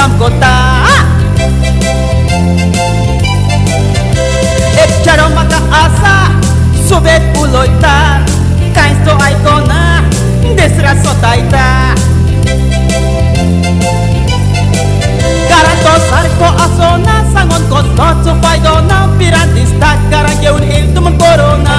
मुद्दाम कोता एक चेडो म्हाका आसा सुबेद उलयता कांयच तो आयकना देसरा सोतायता घरान तो सारको आसना सांगोन कसलोच फायदो ना भिरांत दिसता घरान घेवन येयल तूं म्हूण करोना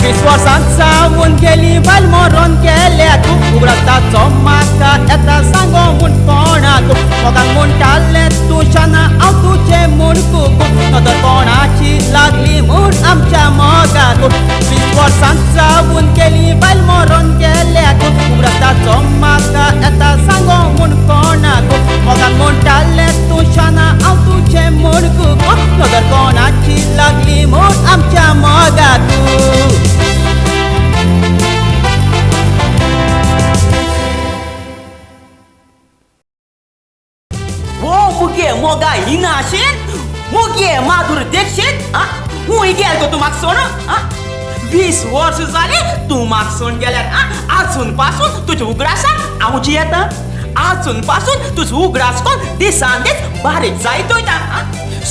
20 वर्सां सावन गेली बायल मरोन गेल्या तूं उगडासाचो म्हाका येता सांगो म्हूण कोणाक मोगान म्हणटालें तूं शाना हांव तुजें म्हूण कुकू नदर कोणाची लागली म्हूण आमच्या मोगाक 20 वर्सां सावन गेली बायल मरोन गेल्या तूं उगडासाचो म्हाका येता सांगो म्हूण कोणाक मोगान म्हणटालें तूं शाना हांव तुजें म्हूण कुकू नदर कोणाची लागली म्हूण आमच्या मोगाक. मोगा हिना आशेन मुगे माधुर दीक्षित हूंय गेल गो तूं म्हाका सोड 20 वर्स जाली तूं म्हाका सोड गेल्यार आजून पासून तुज्या उगडासान हांव जियेता आजून पासून तुजो उगडास कोन्न दिसान दीस बारीक जायत वयता.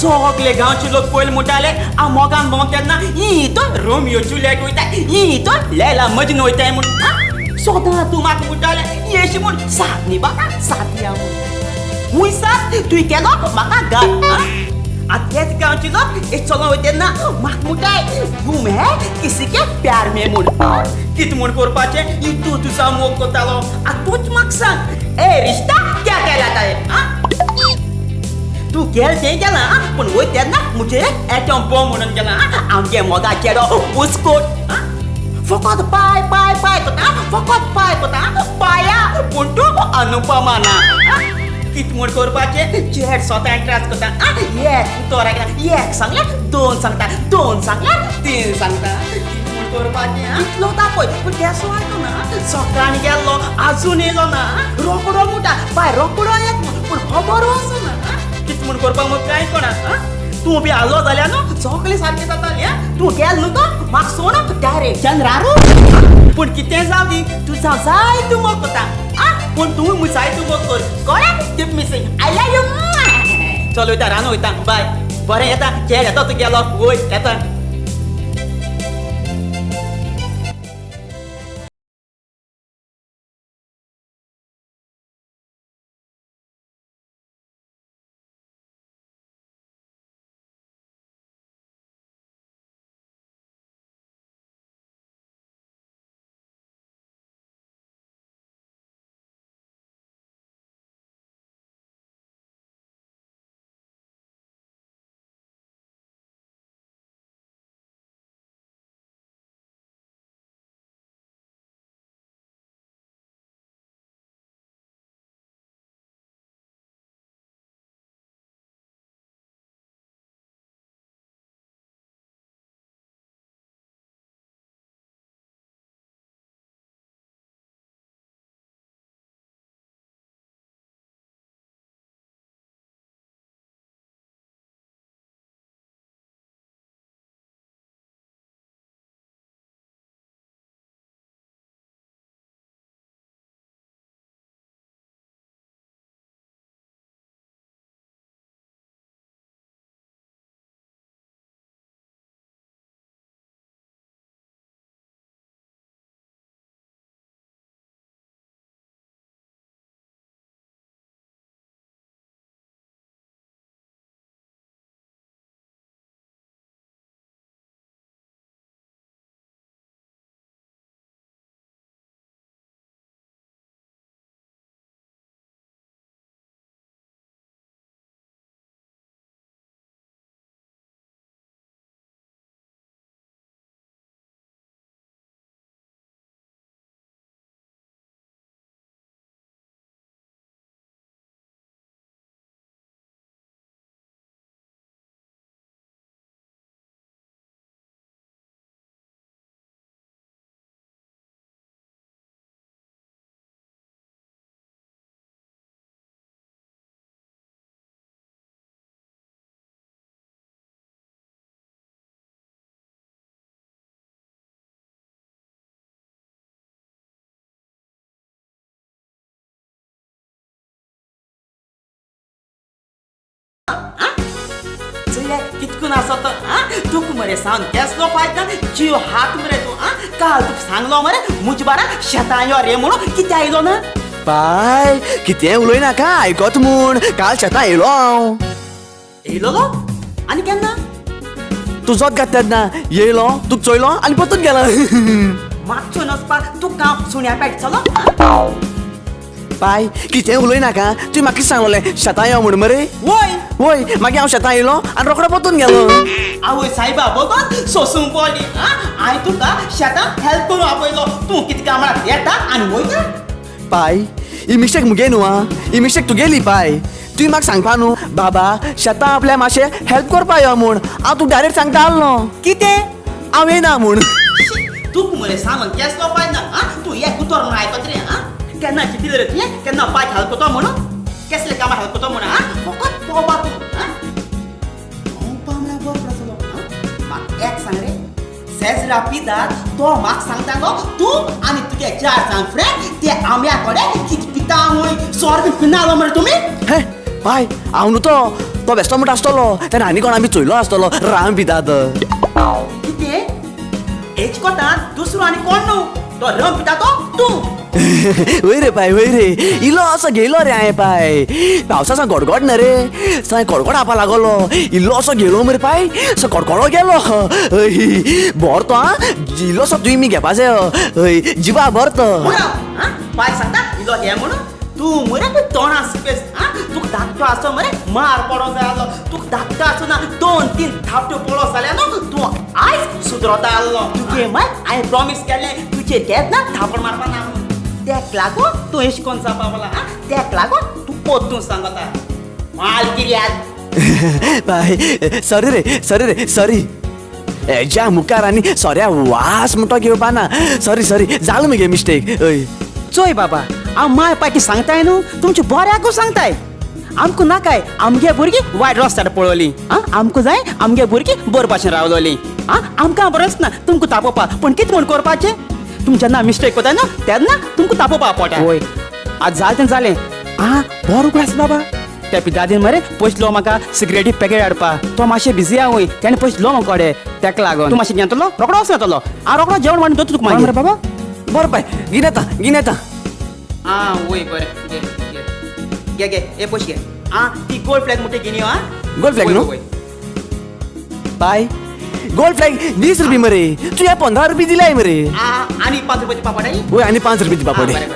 सगले गांवचे लोक पयले म्हणटाले हांव मोगान भोंवता तेन्ना ही तो रोमियो जुलियट वयता ही तो लैला मजनू वयताय म्हूण सदां तूं म्हाका म्हणटालें येशी म्हूण साथ निभाना साथिया म्हूण हूंय साथ तुवें केलो म्हाका घात. आतां तेच गांवचे लोक एक चलो वयता तेन्ना म्हाका म्हणटाय गुम है किसी के प्यार में म्हूण कितें म्हूण करपाचें इतू तुजो मोग करतालो. आतां तूंच म्हाका सांग ए रिश्ता क्या कहलाता है. तूं गेल तें गेला पूण वयता तेन्ना म्हजेर एटम बॉम्ब म्हणून गेला आमगे मोगा चेडो बुस्कोट फकत पाय पाय पाय कोता फकत पाय कोता पाया पूण तूं अनुपमा ना. कितें म्हूण करपाचें चेड स्वता त्रास करता एक उतर आयकना एक सांगल्यार दोन सांगता दोन सांगल्यार तीन सांगता कितें म्हूण करपाचें इतलो दाखय पूण तेसो आयकना सकाळीं गेल्लो आजून येयलो ना रोकडो म्हणटा बाय रोकडो येत म्हूण पूण खबर वचना कितें म्हूण करपाक म्हाका कांय कळना. तूं बी आहलो जाल्यार न्हू सगळें सारकें जातालें तूं गेल न्हू गो म्हाका सोड डायरेक्ट जनरारू पूण कितें जावं दी तुजो जाय तूं मोग करता पूण तूं मुसाय तूं मोग कर कळ्ळें. Keep missing I love you. चल वयता रान वयता बाय बरें येता खेळ येता तूं गेलो वय येता. चोयले कितकून आसत आं तुका मरे सांग केसलो फायदा जीव हात मरे तूं आं काल तुका सांगलो मरे मुज बारा शेतां यो रे म्हणून कित्या आयलो ना पाय कितें उलय नाका आयकत म्हूण काल शेतां येयलो हांव येयलो आनी केन्ना तूं जोत घात तेन्ना येयलो तुका चोयलो आनी परतून गेलो मागचो नसपा तुका हांव सुण्या पेट चलो पाय कितें उलय नाका तुवें म्हाका कितें सांगलें शेतां यो म्हूण मरे वय वय मागीर हांव शेतां येयलो आनी रोखडो परतून गेलो आवय सायबा बगन सोसूंक पडली आं हांवें तुका शेतां हेल्प करूं आपयलो तूं कितें कामाक येता आनी वयता पाय ही मिस्टेक मुगे न्हू आं ही मिस्टेक तुगेली पाय तुवें म्हाका सांगपा न्हू बाबा शेतां आपल्या मातशें हेल्प करपा यो म्हूण हांव तुका डायरेक्ट सांगता आहलो कितें हांव येयना म्हूण तुका मरे सांगून केसलो फायदा आं तूं एक उतर म्हणून आयकत रे आं केन्ना चिंतलें रे तुवें केन्ना पाय हेल्प करतो म्हणून केसले कामां हेल्प करतो म्हणून आं फकत पळोवपा तूं आं भोंवपा म्हळ्यार बरो आसलो आं म्हाका एक सांग रे सेजरा पितात तो म्हाका सांगता गो तूं आनी तुगे चार जाण फ्रेंड ते आंब्या कडेन कितें पिता वय सोर बी पिनालो मरे तुमी हे पाय हांव न्हू तो तो बेश्टो म्हणटा आसतलो तेन्ना आनी कोण आमी चोयलो आसतलो राम पितात कितें हेच कोतान दुसरो आनी कोण न्हू तो रम पिता तो तूं वय रे पाय वय रे इलो असो घेयलो रे हांवें पाय पावसा सां गडगड ना रे सां गडगड आपा लागलो इल्लो असो घेयलो मरे पाय सो कडकडो गेलो हय भर तो आं इल्लोसो तुवें मी घेवपा जायो हय जिवा भर तो पाय सांगता इलो घे म्हणून तूं मरे तोंडा स्पेस आं तुका धाकटो आसो मरे मार पडोंक जाय आहलो तुका धाकटो आसो ना दोन तीन थापट्यो पडो जाल्यार न्हू तूं आयज सुदरोता आहलो तुगे माय हांवें प्रॉमीस केल्लें तुजे तेन्ना थापड मारपा ना म्हणून तेक लागून तूं एश कोन जावपा पावला आं तेक लागून तूं पोत्तून सांगता माल किर्याद पाय सॉरी रे सॉरी रे सॉरी हेज्या मुखार आनी सोऱ्या वास म्हणटा घेवपा ना सॉरी सॉरी जालो मगे मिस्टेक हय चोय बाबा हांव माय पायकी सांगताय न्हू तुमचे बऱ्याकू सांगताय आमकां नाकाय आमगे भुरगीं वायट रस्त्यार पळोवली आं आमकां जाय आमगे भुरगीं बरे भाशेन रावलोली आं आमकां बरोच ना तुमकां तापोवपा पूण कितें म्हूण करपाचें तुम जेन्ना मिस्टेक करता न्हू तेन्ना तुमकां तापोवपा पोटा वय आतां जालें तें जालें आं बरो उगडास बाबा त्या पिदादीन मरे पयशे दिलो म्हाका सिगरेटी पॅकेट हाडपा तो मातशें बिजी आहा वय तेणें पयशे दिलो म्हाका कडेन तेका लागून तूं मातशें घेतलो रोकडो वचून येतलो हांव रोकडो जेवण वाडून दवरता तुका मागीर बाबा बरें पाय घेन येता घेन येता आं वय बरें घे घे घे घे हे पयशे घे आं ती गोल्ड फ्लॅग मोठी घेवन यो आं गोल्ड फ्लॅग न्हू? पाय गोल्ड फ्लॅग 20 रुपये मरे तूं हे 15 रुपये दिलाय मरे आं आनी 5 रुपयाची पापड वय आनी 5 रुपयाची पापड बरें बरें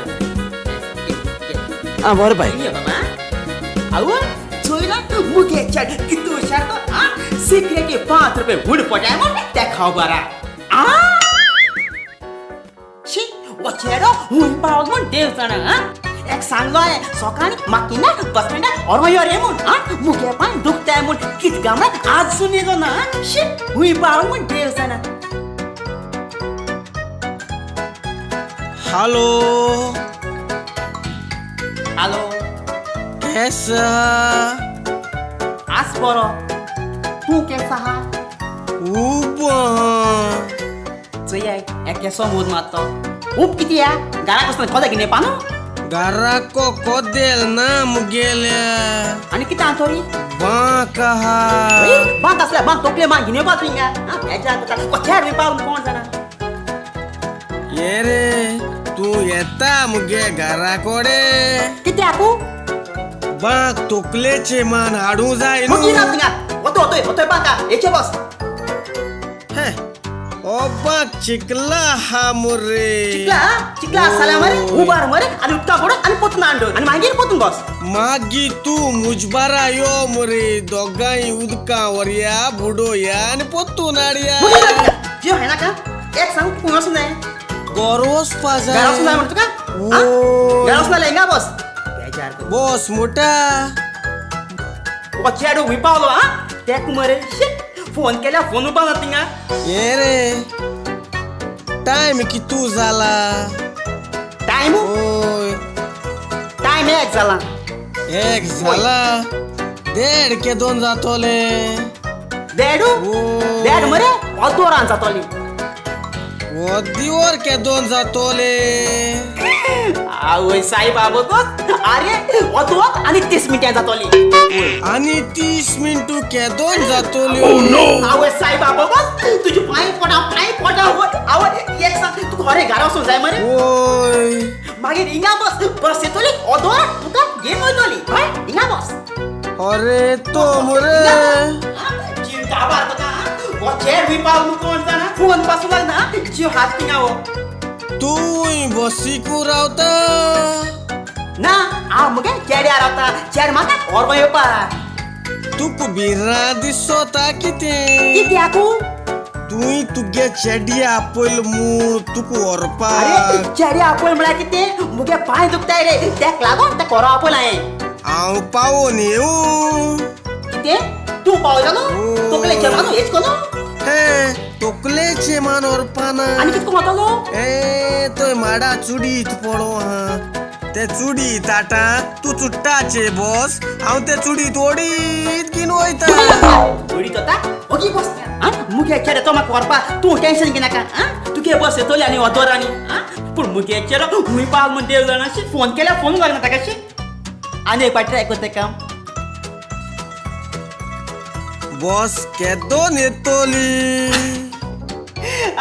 घे, घे. आं बरें पाय घेवन यो बाबा आवय चोयला मुगे चेड कितू हुशार तो आं सिगरेटी 5 रुपये हुड पटाय म्हूण ते खाव बरा आं शी हो चेडो हुंय पावलो म्हूण देव जाणा आं एक सांगलो हांवें सकाळीं म्हाका ना बस स्टँडार व्हरो यो रे म्हूण आं मुगे पांय दुखताय म्हूण कित गा म्हळ्यार आजून येयलो ना आं शी हुंय पावलो म्हूण देव जाणा हॅलो हॅलो केस आस बरो तूं केसो आहा उब चोयाय एक केसो मूद मारतो उब किती या घरा कसलो कोदा घेवन येवपा न्हू घराको कोदेल ना मुगेल्या आनी कितें आहा तोरी बांक आहा बांक आसल्यार बांक तोपले बांक घेवन येवपा तुवें हिंगा आं बेजार करता कोच्यार पावून कोण जाणा ये रे तूं येता मुगे घरा कोडे कितें आकू बांक तोकलेचे मान हाडूं जाय मुगी ना न्हू थिंगा वतो वतोय वतोय बांका हेचे बस हे, ओ बांक चिकला आहा मुरे चिकला चिकला आसल्यार मरे उबार मरे आनी उदका पडून आनी पोतून हाडून आनी मागीर पोतून बस मागीर तूं मुजबारा यो मुरे दोगांय उदकां व्हरया बुडोया आनी पोत्तून हाडया मुगी ना थिंगा जीव हाय नाका एक सांग तूं वचूं जाय घर वचपा घरा वचूं जाय जाय म्हणटा तुका ओय. घरा वचूं जाल्यार हिंगा बस बेजार करता. बस मोटा हो चेडो हुंय पावलो आं तेक मरे शी फोन केल्यार फोन उबारना थिंगा ये रे टायम कितू जाला टायम ओय टायम एक जाला एक जाला देड के दोन जातोले देडू ओय. देड मरे अर्द वरान जातोली दिवर के दोन जातोले. आवय साईबाबा दोस्त, अरे वत आनी 30 मिनटां जातोली. आनी 30 मिनटू केदोन जातोल्यो. आवय साईबाबा दोस्त, तुजी पांय पडा पांय पडा. आवय एक सांग, तुका खरें घरा वचूंक जाय मरे? ओय. मागीर हिंगा बस, बस येतली ओदोर तुका घेवन वयतली. हय, हिंगा बस. अरे तो मरे. जीव काबार तुका. हो चेर बी पावलो कोण जाणा, फोन पासून लागना जीव हात थिंगा हो. तूं बसीकू रावता? ना, हांव मुगे चेड्यार रावता. चेड म्हाका व्हरपा येवपा. तुका भिरां दिसता कितें? कित्याकू? तुवें तुगे चेड्या आपयल म्हूण तुका अरे व्हरपाक. चेड्या आपयल म्हळ्यार कितें, मुगे पांय दुखताय रे, तेक लागून तें कोरो आपयल हांवें. हांव पावोन येवं? कितें तूं पावयतलो? तकलेचेर मारून हेच कोलो. हे तकलेचे मान व्हरपाना. आनी कितें वतलो? ए थंय माडा चुडीत पडो आहा, ते चुडी ताटां तूं चुट्टाचे बस, हांव ते चुडीत ओडीत घेवन वयता. ओडीत वता? ओगी बस. आं, मुगे चेडो तो म्हाका व्हरपा, तूं टेंशन घेनाका. आं, तुगे बस येतली आनी ओदोर आनी. आं, पूण मुगे चेडो खूंय पावलो म्हूण देव जाणा. फोन केल्यार फोन लागना ताका. शी, आनी एक फावट ट्राय करता काम. बस केदोन येतली?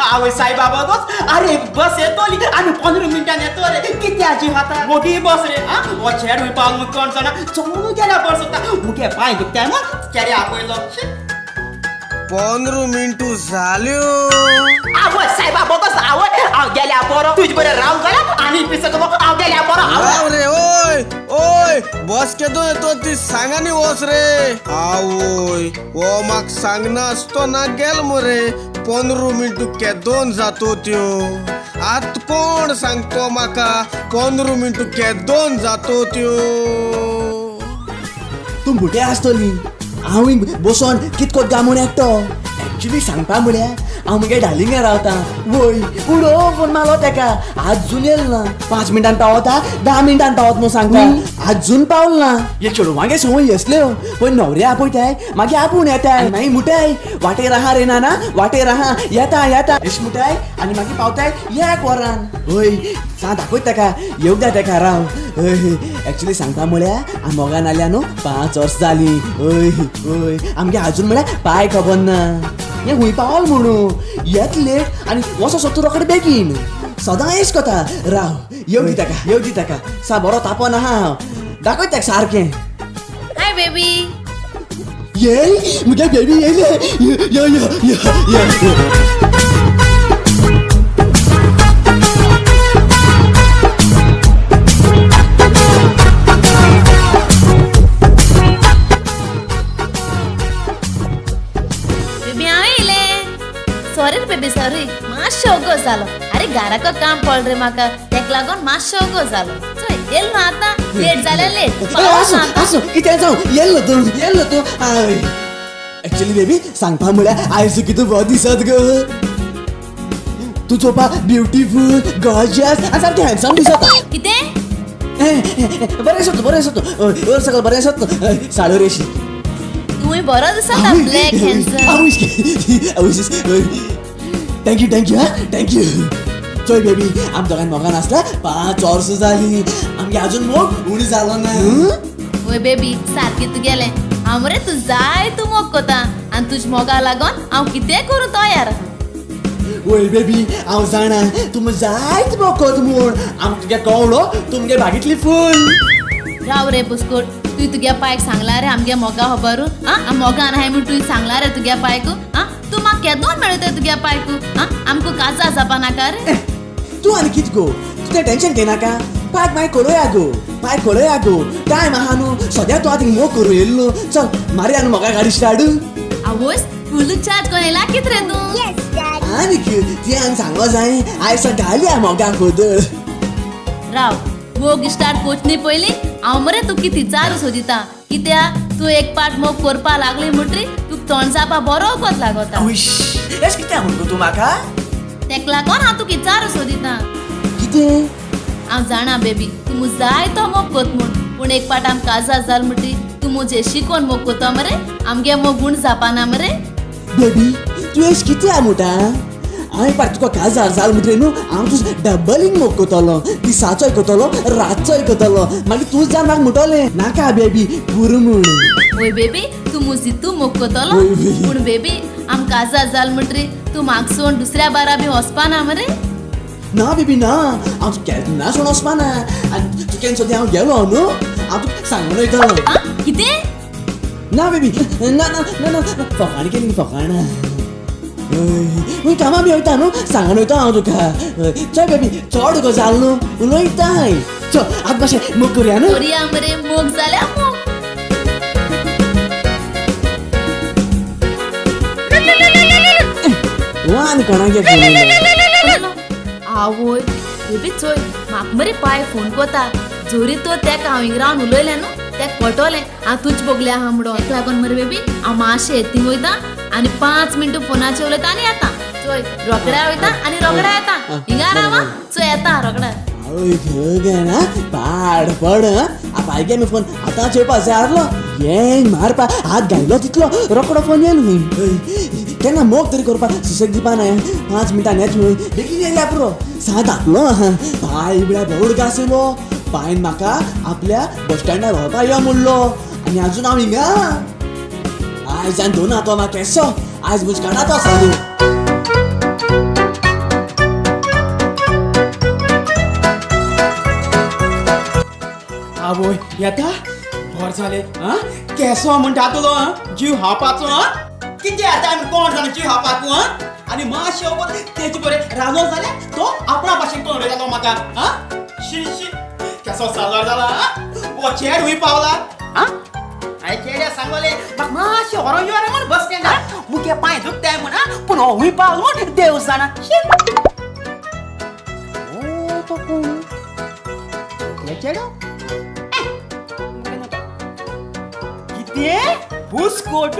आवय साईबाबा दोस्त, अरे बस येतली आनी 15 मिनटां येतो रे. कित्याची आता मोगी बस रे. आं, हो चेडो खूंय पावलो म्हूण कोण जाणा, चलोन गेल्या बस वता. मुगे पांय दुखताय म्हूण चेडे आपयलो. 15 मिनटू जाल्यो. आवय साईबाबा दोस्त, आवय हांव गेल्या बरो, तुजे बरें राव जाल्यार आनी पिसकलो. हांव गेल्या बरो. राव रे. ओय ओय, बस केदो येतो ती सांगानी वच रे. आवय, हो म्हाका सांगना आसतना गेल मरे. 15 मिनटू केदोन जातो त्यो, आत कोण सांगतो म्हाका 15 मिनटू केदोन जातो त्यो. तूं बुटे आसतली, हांव बसोन कितकोत गा म्हूण एकटो. एक्चुली सांगपा म्हळ्यार हांव मुगे डार्लिंगा रावता. वय उडो फोन मारलो तेका, आजून येयल ना. 5 मिनटान पावता, 10 मिनटान पावत म्हूण सांगता, आजून पावल ना. हे चेडवांगे संवय येसल्यो, पय न्हवरे आपयताय मागीर आपूण येताय, मागीर मुठाय वाटेर आहा रे नाना, वाटेर आहा, येता येता अशें मुठाय आनी मागीर पावताय एक वरान. हय सांग, दाखयत तेका, येवंक जाय तेका. राव, हय एक्चुली सांगता म्हळ्यार आमी मोगान आल्या न्हू 5 वर्सां जालीं. हय हय, आमगे आजून म्हळ्यार पांय खबर ना हें खूंय पावल म्हणून. येत लेट आनी वचो सोदता रोखडे बेगीन, सदां एश कोता. राव, येवं दी ताका, येवं दी ताका. सा बरो तापोन आहा हांव, दाखयत ताका सारकें. Hi baby. ये मुगे बेबी येयले. यो यो यो यो. बेबी हांव येयलें. सॉरी रे बेबी, सॉरी, मातशें ओगो जालो. अरे घराक काम पडलें रे म्हाका, तेका लागून मातशें ओगो जालो. चोय येयल न्हू आतां, लेट जाल्यार लेट. आसूं आसूं, कितें जावं, येयलो तूं, येयलो तूं. हय एक्चुली बेबी सांगपा म्हळ्यार आयज कितें बरो दिसत गो तूं, चोवपा ब्युटिफूल, गॉर्जियस आनी सारकें हँडसम दिसता. कितें? बरें दिसता, बरें दिसता तूं, वर सकयल बरें दिसता तूं, साडयो रेशी. तूंय बरो दिसता, black handsome. Thank you thank you. हा thank you. चोय बेबी, आम दोगांय मोगान आसला 5 वर्सां जालीं, आमगे आजून मोग उणी जालो ना. वय बेबी, सारकें तुगेलें. हांव मरे तूं जाय तूं मोग कोता आनी तुज मोगा लागोन हांव कितेंय करूं तयार आहा. वय बेबी, हांव जाणा तूं जायत मोग कोत म्हूण, आम तुगे कवळो तुमगे बागेंतली फूल. राव रे पुस्कोट, तुवें तुगे पायक सांगला रे आमगे मोगा खबर? आं, मोगान आहाय म्हूण तुवें सांगला रे तुगे पायक? आं, तूं म्हाका केदोन मेळटा तुगे पायक? आं, आमकां काजार जावपा नाका रे? तूं आनी कित गो, तूं तें टेंशन घेनाका. पायक मागीर कळोया गो, पायक कळोया गो, टायम आहा न्हू. सद्या तूं आतां मोग करूं येयलो न्हू, चल मारया न्हू म्हाका गाडी स्टार्ट. आवयस, फुल चार्ज कोण येयला कित रे तूं? आनी ती आनी सांगो जाय, आयज घालया मोगा खोदळ. राव, मोग स्टार्ट कोचनी पयलीं हांव मरे तुका कितें चारू सोदिता. कित्याक तूं एक पाट मोग करपा लागली म्हणटरी तुका तोंड जावपा बरो वखद लागता. एश कितें म्हण गो तूं म्हाका? तेका लागोन हांव तुका विचारू सोदिता. कितें? हांव जाणा बेबी, तूं म्हूण जाय तो मोग कोत म्हूण, पूण एक पाट आम काजार जाल म्हणटी तूं म्हजे शिकोन मोग कोता मरे, आमगे मोग गुण जावपाना मरे? बेबी, तूं एश कितें म्हणटा? हांवें पाय तुका काजार जाल म्हणटरी न्हू हांव तुज डबलींग मोग कोतलो, दिसाचोय कोतलो रातचोय कोतलो. मागीर तूं जावन म्हाका म्हणटलें नाका बेबी पुरो म्हूण. वय बेबी तूं मुजी तूं मोग कोतलो, पूण बेबी आम काजार जाल म्हणटरी तूं म्हाका सोड दुसऱ्या बारा बी वचपा ना मरे? ना बेबी ना, हांव तुका केन्ना सोड वचपा ना. आनी तूं केन्ना सद्या हांव गेलो न्हू हांव तुका सांगून वयतलो. कितें? ना बेबी ना ना ना ना, फकाणां केली फकाणां. हय कामां बी वयता न्हू सांगून वयता हांव तुका. चल बेबी चड गजाल न्हू उलयताय. चल आतां मातशें मोग करुया न्हू. करुया मरे मोग जाल्यार मोग. वान कोणागे फोन. आवय बेबी चोय म्हाका मरे पाय फोन कोता. जोरी तो तेका हांव हिंगा रावन उलयलें न्हू तेका कळटलें हांव तुज बोगले आहा म्हणून. तेका लागून मरे बेबी हांव मातशें येती वयता आनी 5 मिनटां फोनाचेर उलयता आनी येता. चोय रोकड्या वयता आनी रोकड्या येता. हिंगा राव चोय येता रोकड्या. आवय गो पाड पड. पाय गे मी फोन आतां चेवपा जाय आसलो. येंग मारपा हात घायलो तितलो रोकडो फोन येयलो न्हू. केन्ना मोग तरी करपा सुशेग दिवपा ना. 5 मिनटां येत न्हू बेगीन येयल्या पुरो. सा धाकलो पाय बिळ्या भोवड घास येयलो. पायन म्हाका आपल्या बस स्टँडार व्हरपा यो म्हणलो आनी आजून हांव हिंगा. आयज आनी दोन तो म्हाका केसो आयज म्हज काडा तो सादू. आवय येता बरें जालें. आं केसो म्हणटा तुलो जीव हावपाचो. आं कितें आतां आमी कोण जाणा जीव हावपाकू. आं आनी मातशें वगत तेजे बरें रावलो जाल्यार तो आपणा भाशेन कोण उलयतालो म्हाका. आं शी शी केसो साल्वार जाला. आं हो चेड हुंय पावला. आं हांवें चेड्या सांगलें म्हाका मातशें व्हरोन यो रे म्हूण बस स्टँडार, मुगे पांय दुखताय म्हूण. पूण हो हुंय पावलो म्हूण देव जाणा. शी ओ तो कोण हे चेडो कितें बुसकोट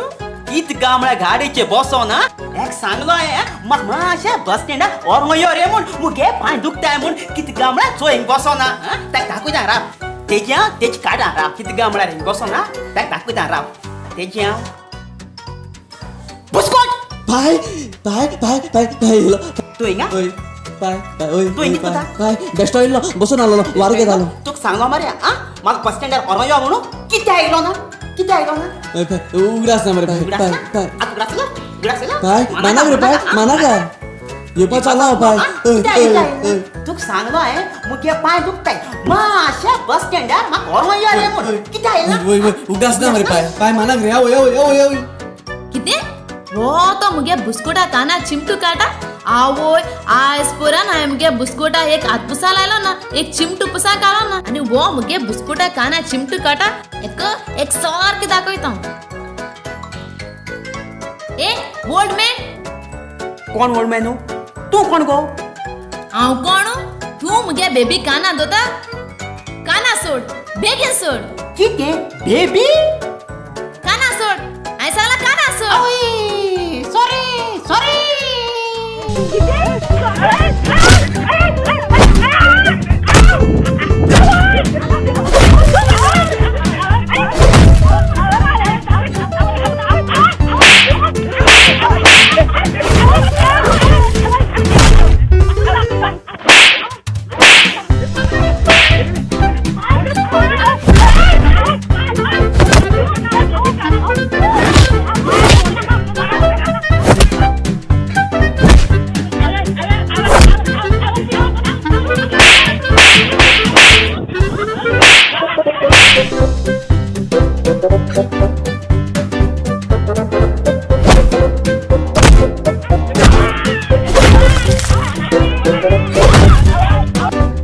इत गामळ्या गाडयेचे बसोना एक सांगलो हांवें म्हाका मातशें बस स्टँडार व्हरोन यो रे म्हूण, मुगे पांय दुखताय म्हूण. कित गामळ्या चोय हिंग बसोना. ताका दाखयता राव तेजी हांव तेजी काडा राव. कित गामळ्यार हिंग बसोना ताका दाखयता राव तेजी हांव. बुसकोट पाय पाय पाय पाय पाय येयलो. तूं हिंगा हय पाय पाय हय तूं हिंगा पाय पाय बेश्टो येयलो बसून आसलो वारो घेतालो. तुका सांगलो मरे आं म्हाका बस स्टँडार व्हरोन यो म्हणून. कित्याक आयलो ना कित्याक आयलो ना? हय पाय उगडास ना मरे पाय पाय पाय आतां उगडास जालो? उगडास जालो? पाय मानाक रे पाय मानाक येवपा चालला पाय. हय हय हय तुका सांगलो हांवें मुगे पांय दुखताय मातशें बस स्टँडार म्हाका व्हरोन यो रे म्हूण. कित्याक आयलो ना? वय वय उगडास ना मरे पाय पाय मानाक रे. आवय आवय आवय आवय कितें हो तो मुगे बुस्कोटा काना चिमटू काटा. आवय आयज पुरान हांवें मुगे बुस्कोटा एक हात पुसा लायलो ना एक चिमटू पुसा काडलो ना आनी हो मुगे बुस्कोटा काना चिमटू काटा एक एक सारकें दाखयता. ए ओल्ड मॅन. कोण ओल्ड मॅन? तूं कोण गो? हांव कोण? तूं मुगे बेबी काना दोता. काना सोड बेगीन सोड. कितें बेबी? काना सोड हांवें सांगलां काना सोड. Sorry sorry.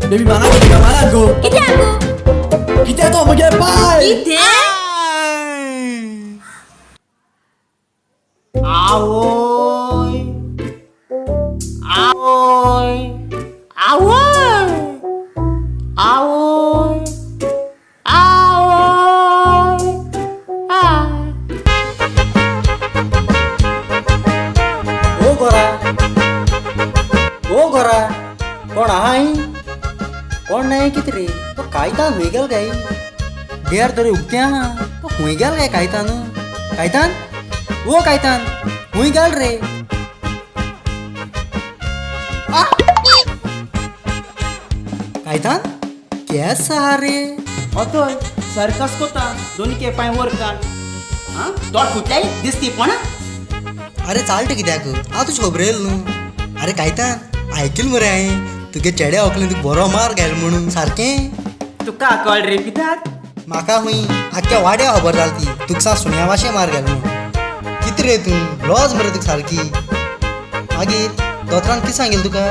Baby मानाक रे मानाक गो. कितें आगो? कितें तो मुगे पाय? कितें? आवय आवय आवय आवय आवय आ. ओ गोरा ओ गोरा कोण आहाय? कोण नाही कितें रे तो कायतान हुंय गेलो काय? देर तरी उगते आहा तो हुंय गेलो काय कायतान? कायतान ओ कायतान हुंय गेल रे? कायतान केस आहा रे? अतोय सर्कस कोता दोन के पांय वर काड. आं, दोड फुटल्याय दिसती पण. अरे चालटे कित्याक हांव तुजी खबर येयल न्हू. अरे कायतान आयकील मरे हांवें तुगे चेड्या व्हंकलेन तुका बरो मार घायल म्हणून सारकें. तुका कळ रे पितात. म्हाका खूंय आख्ख्या वाड्या खबर जाली ती तुका सा सुण्या भाशेन मार घाल म्हणून. कितें रे तूं लॉज मरे तुका सारकी. मागीर दोतोरान कितें सांगिल्लें तुका?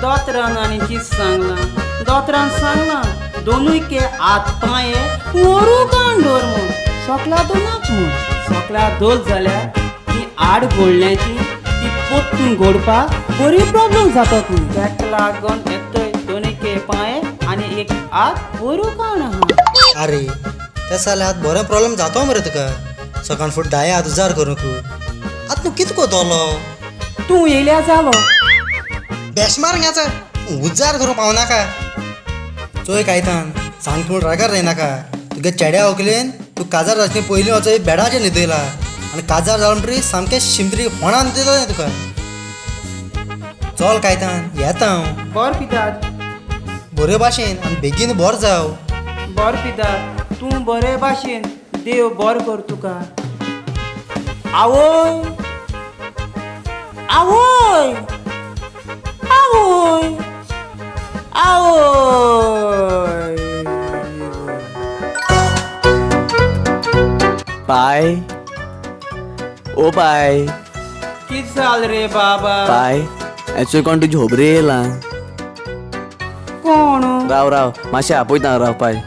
दोतोरान आनी कितें सांगलां? दोतोरान सांगलां दोनूय के हात पांये व्हरू काण दवर म्हूण, सोकला दोनाक म्हूण. सोकला दोल जाल्यार ती आड घोळण्याची ती पोत्तून घोडपाक बरी प्रॉब्लम जाता खंय. तेका लागून येतय दोनूय के पांये आनी एक हात व्हरू काण आहा. अरे तें जाल्यार आतां बरो प्रॉब्लम जातो मरे तुका. सकाळ फुडें दाये हात उजार करूंक. आतां तूं कितें कोतलो? तूं येयल्या जालो. बेश मार घाचा उजार करूंक पावनाका. चोय कायतान सांग पूण रागार जायनाका. तुगे चेड्या व्हंकलेन तूं काजार जावचे पयलीं वचोन बेडाचेर न्हिदयला आनी काजार जालो म्हणटरीर सामकें शिमतरी फोणान न्हिदयता तुका. चल कायतान येता हांव. बर पितात. बरे भाशेन आनी बेगीन बोर जाव. बर पितात, तूं बरे भाशेन, देव बर कर तुका. आवय आवय आवय आवय. पाय, ओ पाय. कित जाल रे बाबा? पाय हेचो कोण तुजी खबर येयला. कोण? राव राव मातशें आपयता राव पाय.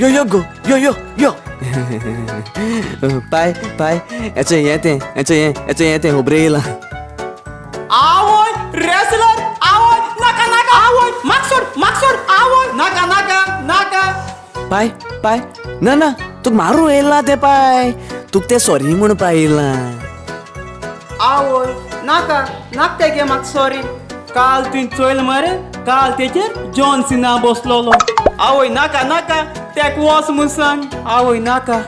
यो यो गो यो यो यो. पाय पाय हेचो हें तें हेचो हें हेचो हें तें खबर येयलां. आवय रेसलर आवय नाका नाका आवय म्हाक सोड म्हाक सोड आवय नाका नाका नाका. पाय पाय ना ना तुका मारूं येयलां तें पाय. तुका तें सॉरी म्हणपा येयलां. आवय नाका नाका तेगे म्हाका सॉरी. काल तुवें चोयल मरे, काल तेचेर जॉन सिना बसलोलो. आवय नाका नाका तेक वच म्हूण सांग. आवय नाका.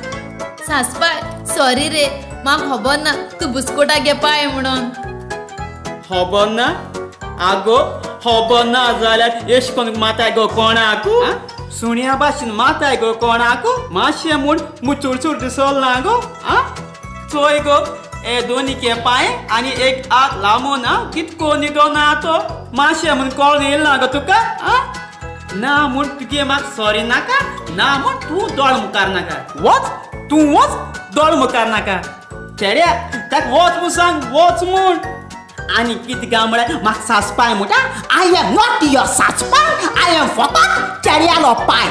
सासपाय सॉरी रे, म्हाका खबर ना तूं बुस्कोटा गे पाय म्हणून. खबर ना? आगो खबर ना जाल्यार एश कोन्न माताय गो कोणाकू? सुण्या भाशेन माताय गो कोणाकू? मातशें म्हूण मुचुरचूर दिसोल ना गो. आं चोय गो हे दोनी के पांय आनी एक हात लांबो ना कितको निदो ना तो. मातशें म्हूण कळोन येयल ना गो तुका? आं ना म्हूण तुगे म्हाका सॉरी नाका, ना म्हूण तूं दोळ मुखार नाका. वच तूं वच दोळ मुखार नाका. चेड्या ताका वच म्हूण सांग, वच म्हूण. आनी कितें काय म्हळ्यार म्हाका सासपाय म्हणटा. I am not your सासपाय, I am फकत चेड्यालो पाय.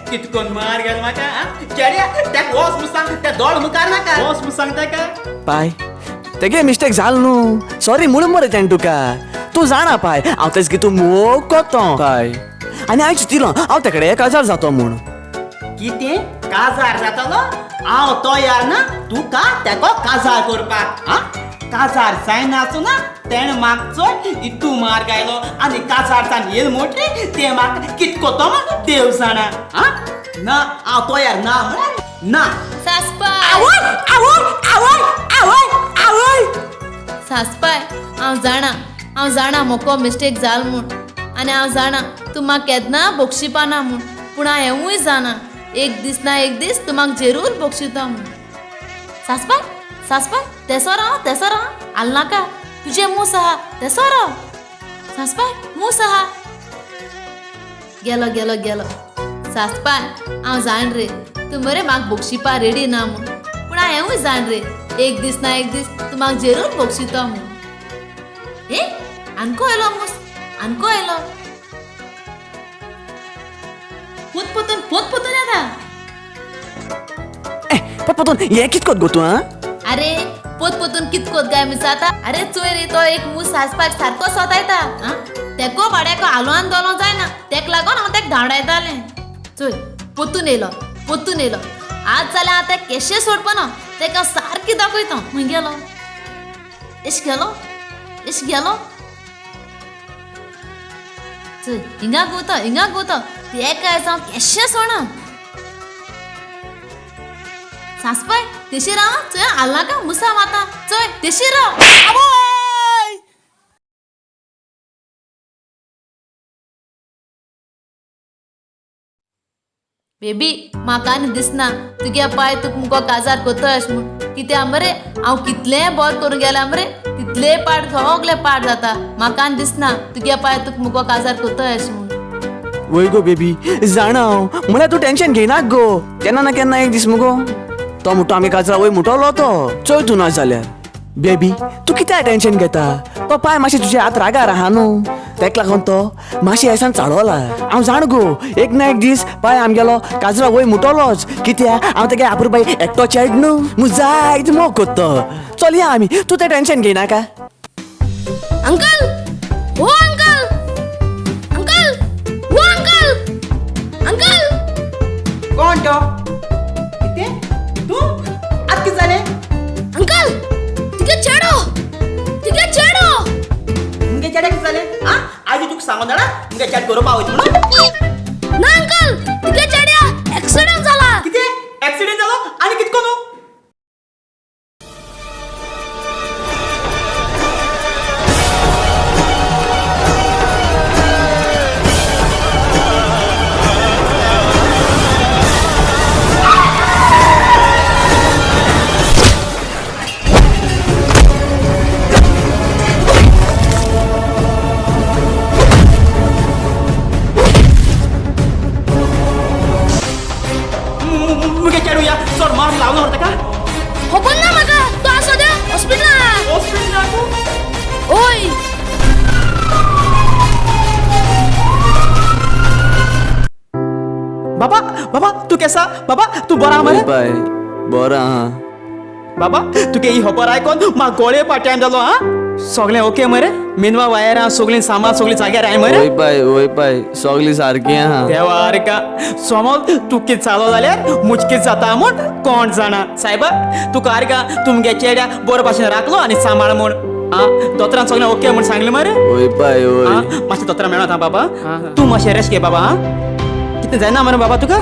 कितकोन मार गेल म्हाका. चेड्या ताका वच म्हूण सांग, त्या दोळ मुखार नाका, वच म्हूण सांग ताका. पाय तेगे मिस्टेक जाल न्हू, सॉरी म्हूण मरे तेणें तुका. तूं जाणा पाय हांव तेज तूं मोग कोतो पाय. आनी हांवें चिंतिलो हांव तेकडे काजार जातो म्हूण. कितें काजार जातलो? हांव तयार ना तुका तेको काजार करपाक. आं काजार जायनासतना तेणें म्हाका चोय इतू मार घायलो आनी काजार जावन येयल म्हणटरी तें म्हाका कितको तो म्हण देव जाणा. आं ना हांव तयार ना म्हळ्यार ना. सासपाय आवय आवय आवय आवय आवय. सासपाय हांव जाणा, हांव जाणा मोको मिस्टेक जाल म्हूण आनी हांव जाणा तूं म्हाका केन्ना बक्षिपाना म्हूण. पूण हांव हेंवूय जाणा एक दीस ना एक दीस तूं म्हाका जरूर बक्षिता म्हूण. सासपाय सासपाय तेसो राव तेसो राव, हाल नाका, तुजें मूस आहा तेसो राव. सासपाय मूस आहा. गेलो गेलो गेलो. सासपाय हांव जाण रे तूं मरे म्हाका बक्षिपा रेडी ना म्हूण, पूण हांव हेंवूय जाण रे एक दीस ना एक दीस तूं म्हाका जरूर बक्षिता म्हूण. ए आनको आयलो मूस, आनको आयलो. पोत पोतून पोत पोतून येता. ए पोत हें कितकोत गो तूं? आं अरे पोत पोतून कितकोत काय मिसाता. अरे चोय रे तो एक मूस सासपाक सारको सोतायता. आं तेको भाड्याको हालोवन दोलो जायना, तेक लागून हांव तेक धांवडायतालें. चोय पोतून येयलो पोतून येयलो. आज जाल्यार हांव तेक केशें सोडपाना, तेका सारकी दाखयता. खंय गेलो? एश गेलो एश गेलो. चोय हिंगा गुवता हिंगा गुवता, तेका आयज हांव केशें सोडना. सासपाय तेशी राव, चोय हाल नाका मुसा माता, चोय तेशी राव. आवय. बेबी म्हाका आनी दिसना तुगे पाय तुका मुगो काजार कोतय अशें म्हूण. कित्या मरे हांव कितलें बोर करूंक गेलां मरे तितलें पाड सगलें पाड जाता. म्हाका आनी दिसना तुगे पाय तुका मुगो काजार कोतय अशें म्हूण. वय गो बेबी, जाणा हांव, म्हळ्यार तूं टेन्शन घेयनाक गो. केन्ना ना केन्ना एक दीस मुगो तो म्हणटा आमी काजरा वय मुटोलो तो. चोय तूं ना जाल्यार बेबी तूं कित्याक टेन्शन घेता? तो पाय मातशें तुजे हात रागार आहा न्हू, तेका लागून तो मातशें एसान चाळवला. हांव जाण गो, एक ना एक दीस पाय आमगेलो काजरा वय मुटोलोच. कित्याक हांव तेगे आपुरबाई एकटो चेड न्हू, मु जायत मोग कोत्तो. चल या आमी, तूं तें टेन्शन घेयनाका. अंकल, ओ अंकल, अंकल, ओ अंकल, अंकल. कोण तो? कितें तूं आतां कितें जालें? अंकल तिगे चेडो, तिगे चेडो. मुगे चेड्याक कितें जालें? आं, आयज तुका सांगून जाणा मुगे चेड गरोवपा वयता म्हणून. ना अंकल, तिगे चेड्या एक्सिडेंट जाला. कितें एक्सिडेंट जालो? आनी कितें करूं? मुगे चेडू या चड मार लावलो मरे ताका. खबर ना म्हाका, तो आसा त्या हॉस्पिटलान. हॉस्पिटलान? ओय. बाबा, बाबा तूं केसा? बाबा तूं बरो आहा मरे? पाय बरो आहा. बाबा तुगे ही खबर आयकोन म्हाका गोळे पाट्यान जालो. आं, सगळें ओके मरे? मेनवा वायरां सगळीं सामान सगळीं जाग्यार आहाय मरे? वय पाय, वय पाय, सगळीं सारकी आहा. देवा का समज तूं कितें जालो जाल्यार मुश्कील जाता म्हूण कोण जाणा. सायबा तुका आरगा तुमगे चेड्या बरो भाशेन राखलो आनी सांबाळ म्हूण. आं, दोतोरान सगळें ओके म्हूण सांगलें मरे? वय पाय वय. आं, मातशें दोतोरा मेळोता आं बाबा. तूं मातशें रेस्ट घे बाबा. आं, कितें जायना मरे बाबा तुका?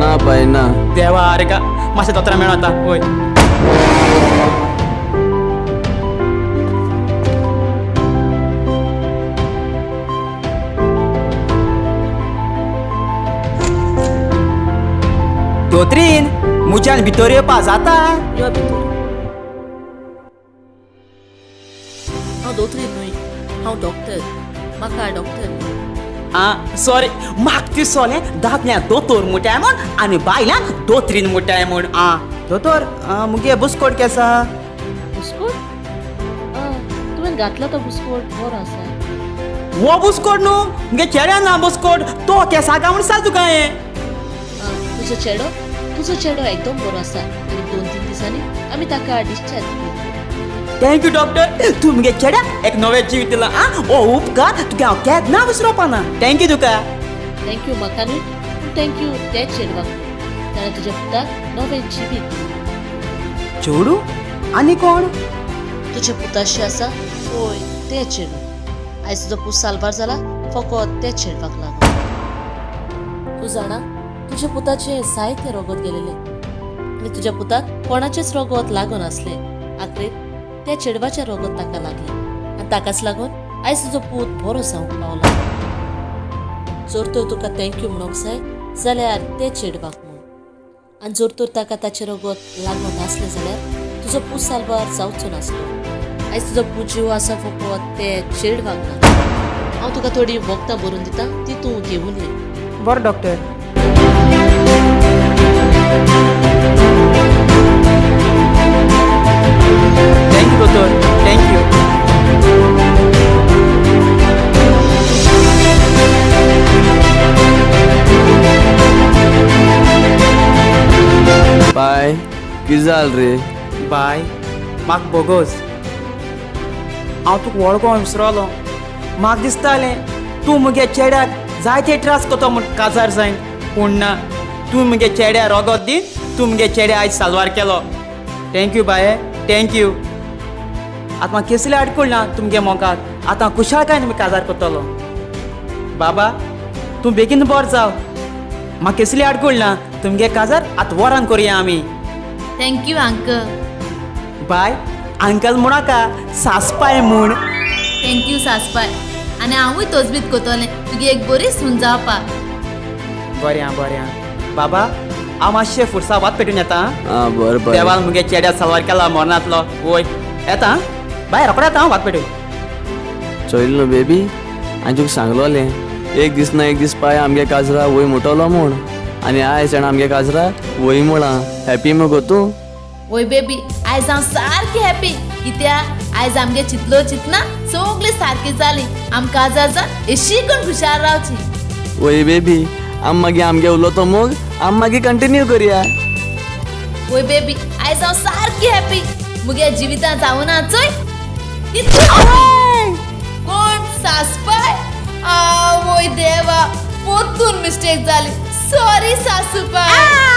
ना पाय ना. देवा आरगा मातशें दोतोरा मेळोता. वय दोतरीन, मुज्यान भितर येवपा जाता? यो भितर. हांव दोतरीन न्हय, हांव डॉक्टर. म्हाका डॉक्टर म्हण. आं सॉरी, म्हाका दिसोलें दादल्या दोतोर मुटाय म्हूण आनी बायलांक दोतरीन मुटाय म्हूण. आं दोतोर, मुगे बुस्कोट केसा? बुस्कोट? तुवें घातला तो बुस्कोट बरो आसा. हो बुस्कोट न्हू, मुगे चेड्यान ना बुस्कोट, तो केसा काय म्हूण सांग तुका हांवें. तुजो चेडो, तुजो चेडो एकदम बरो आसा आनी 2-3 दिसांनी आमी ताका डिस्चार्ज दिवया. Thank you doctor, तूं मुगे चेड्याक एक नवें जीव दिलां. आं, हो उपकार तुका हांव केन्ना विसरोवपा ना. Thank you तुका. Thank you म्हाका न्हय, पूण thank you त्या चेडवाक, ताणें तुज्या पुताक नवें जिवीत दिलें. चेडूं आनी कोण? तुज्या पुताशी आसा पळय तें चेडूं. आयज तुजो पूत साल्वार जाला फकत त्या चेडवाक लागून. तूं जाणा तुज्या पुताचें जायतें रगत गेलेलें आनी तुज्या पुताक कोणाचेंच रगत लागून आसलें. आखरेक त्या चेडवाचें रगत ताका लागलें आनी ताकाच लागून आयज तुजो पूत बरो जावंक पावला. जर तर तुका thank you म्हणूंक जाय जाल्यार ते चेडवाक म्हूण, आनी जर तर ताका ताचें रगत लागून नासलें जाल्यार तुजो पूत साल्वार जावचो नासलो. आयज तुजो पूत जीव आसा फकत ते चेडवाक लागून. हांव तुका थोडी वखदां बरोवन दिता, ती तूं घेवन ये. बरें डॉक्टर. Thank you दोतोर, thank you. पाय कितें जालें रे? बाय म्हाका बोगोस, हांव तुका वळखोंक विसरोलो. म्हाका दिसतालें तूं मुगे चेड्याक जायते त्रास करतो म्हूण काजार जायन, पूण ना, तूं मुगे चेड्या रोगोत दी, तूं मुगे चेड्या आयज साल्वार केलो. Thank you बाये, thank you. आतां म्हाका केसले आडकूळ ना तुमगे मोगाक, आतां खुशालकायेन तुमी काजार करतलो. बाबा तूं बेगीन बरो जाव, म्हाका केसली आडकूळ ना तुमगे काजार आतां वरान करुया आमी. Thank you uncle. Bye uncle म्हणूनाका, सासपाय म्हूण. Thank you सासपाय. आनी हांवूय तजबीत करतलें तुगे एक बरी सून जावपाक. बरें आं, बरें आं. बाबा हांव मातशें फुरसा वात पेटून येता. आं बरें बरें. देवान मुगे चेड्या सवार केला मरणांतलो. वय येता बाय, रोकडे येता हांव वात पेटून. चोयल न्हू बेबी, हांवें तुका सांगलोलें एक दीस ना एक दीस पाय आमगे काजरा वय मोटलो म्हूण, आनी आयज जाणा आमगे काजरा वय म्हळां. हॅपी मगो तूं? वय बेबी, आयज हांव सारकी हॅपी. कित्याक आयज आमगे चिंतलो चिंतना सगळी सारकी जाली. आमकां काजार जावन एशी कोण हुशार रावची. वय बेबी, आम मागीर आमगे उलोतो मोग आम मागीर कंटिन्यू करया. वय बेबी, आयज हांव सारकी हॅपी. मुगे जिवितांत जावना ना चोय इतली happy. कोण सासपाय? आवय देवा, पोतून मिस्टेक जाली. सॉरी सासूपाय.